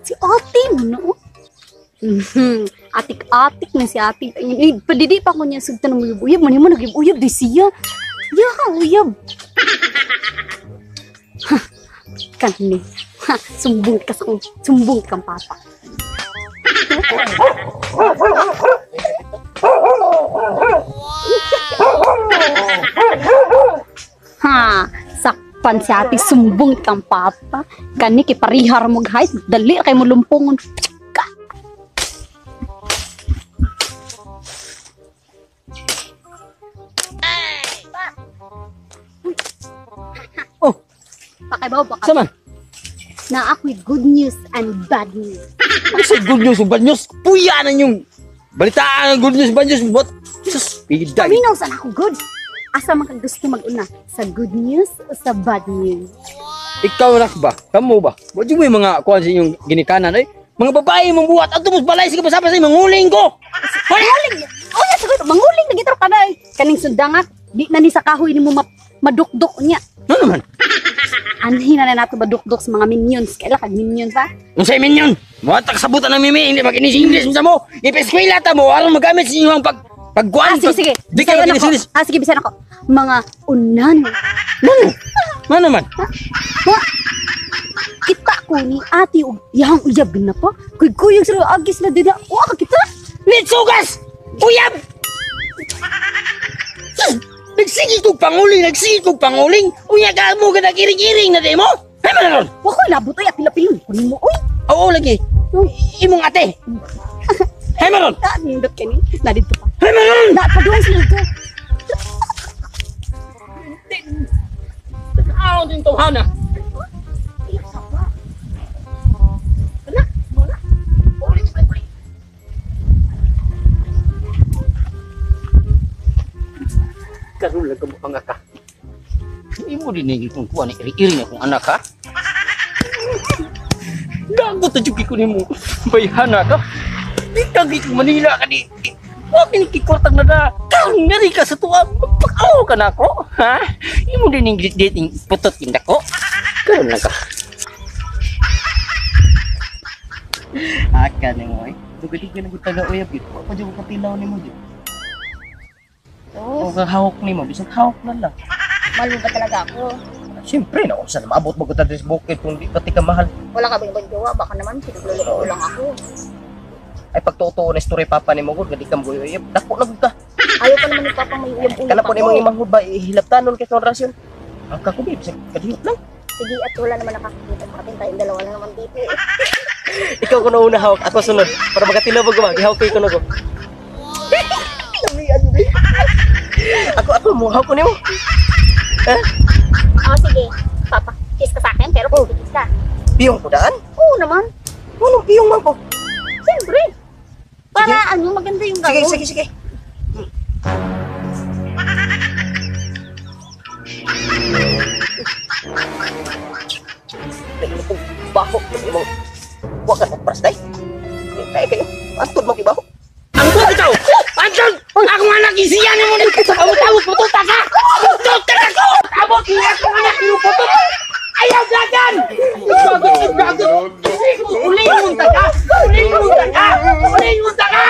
Si ate mo no. Atik-atik na si ate. Ay, padidi pa ko niya sugtan ng uyab-uyab. Mani mo nag-uyab di siya. Ya, uyab. Kani. Ha, sumbong ka sa kong, sumbong kang papa. Ha, sakpan si ate, sumbong kang papa. Kani kay parihar mo guys, dali kay mo lumpungon. Ka. Oh, Pakaibaw baka. Sama. Na ako'y good news and bad news. Ano sa good news ug bad news? Puya na yung balitaan ang good news, bad news. What? Jesus, piday. Paminaw saan ako good. Asa man ka gusto mag-una? Sa good news o sa bad news? Ikaw nak ba? Kamo ba? Wa jud mo yung mga kuan sa inyong ginikanan ay? Mga babae mong buhat adto mo balay sige pasapa sa manguling ko. Manguling. Oh, ya siguro manguling na gitro ka na eh. Kaning sundangak, di na ni sa kahoy nimo madukdok niya. Ano naman? Anhin na nato madukdok sa mga minions. Kaila kag minions ha? Unsay minion? Wa ta kasabutan ng mimi, hindi makinis English unsa mo. Ipa-eskwela ta mo aron magamit sa inyong pagkuan. Ah, sige, sige. Di ka Bisayan makinis ako. English. Ah, sige, bisayan ako. Mga unan. Mano? Mano man? Wa. Kita ko ni ate og yang uyab na pa. Kuy kuyog sa agis na din na. Wa ka kita. Nitsugas! Uyab! Nagsige kog panguling, nagsige kog panguling. Unya ka mo ka nag-iring-iring na di mo. Hay man ron. Wa ko labot ay apil-apilon ko nimo oy. Oo lagi. Imong ate. Hay man ron. Ah, nindot kani. Na dito pa. Hay man ron. Na paduan sila dito. Tao din to hana. Karon lang kamo ang aka. Imo din ni itong kuan ni iri-iri akong anak ha. Gago ta jud ko nimo. Bayhana ka. Di ka gid Manila ka di. Wa kini kikortang na da. Karon ngari ka sa tuwa. Pag-aw ka nako, ha? Imo din ning dating putot kinda ko. Karon lang ka. Aka nimo eh. Dugay ka na gud taga uyab gid. Wa pa jud ko katilaw nimo jud. Oh. O ka hawak nimo, bisag hawak na lang. Mahal mo ba talaga ako? Siyempre na, unsa na maabot mo gud sa bukid kung di pati ka mahal. Wala ka ba ibang jowa? Baka naman pinagluloko lang ako. Ay pagtuo na story papa nimo gud, di ka mo uyab. Dako na gud ka. Ayaw pa naman ni papa may uyab-uyab Kana po ako. nimong imahod ba ihilabtanon kay kung rasyon. Ang kakubi bisag kadiyot lang. Sige, at wala naman nakakakita sa atin. Tayong dalawa lang naman dito eh. Ikaw kuno una hawak, ako sunod. Para makatilaw ba gumag, gihawak ko kuno ko. Ako mo hawak ko nimo. Ha? Oh, sige. Papa, kiss ka sa akin, pero kung kiss ka. Piyong ko daan? Oo naman. Anong piyong man ko? Siyempre. Para ano, maganda yung gagawin. Sige, sige, sige. Baho, imong wa ka nagpras day. Kay kayo, antod mo kibaho. Antod ikaw! Antod! Akong anak isiyan nimo ni tawag putot ka. Putot ka ako. Abot ni akong anak ni putot. Ayaw dagan. Uling mo ta ka. Uling mo ta ka. Uling mo ta ka.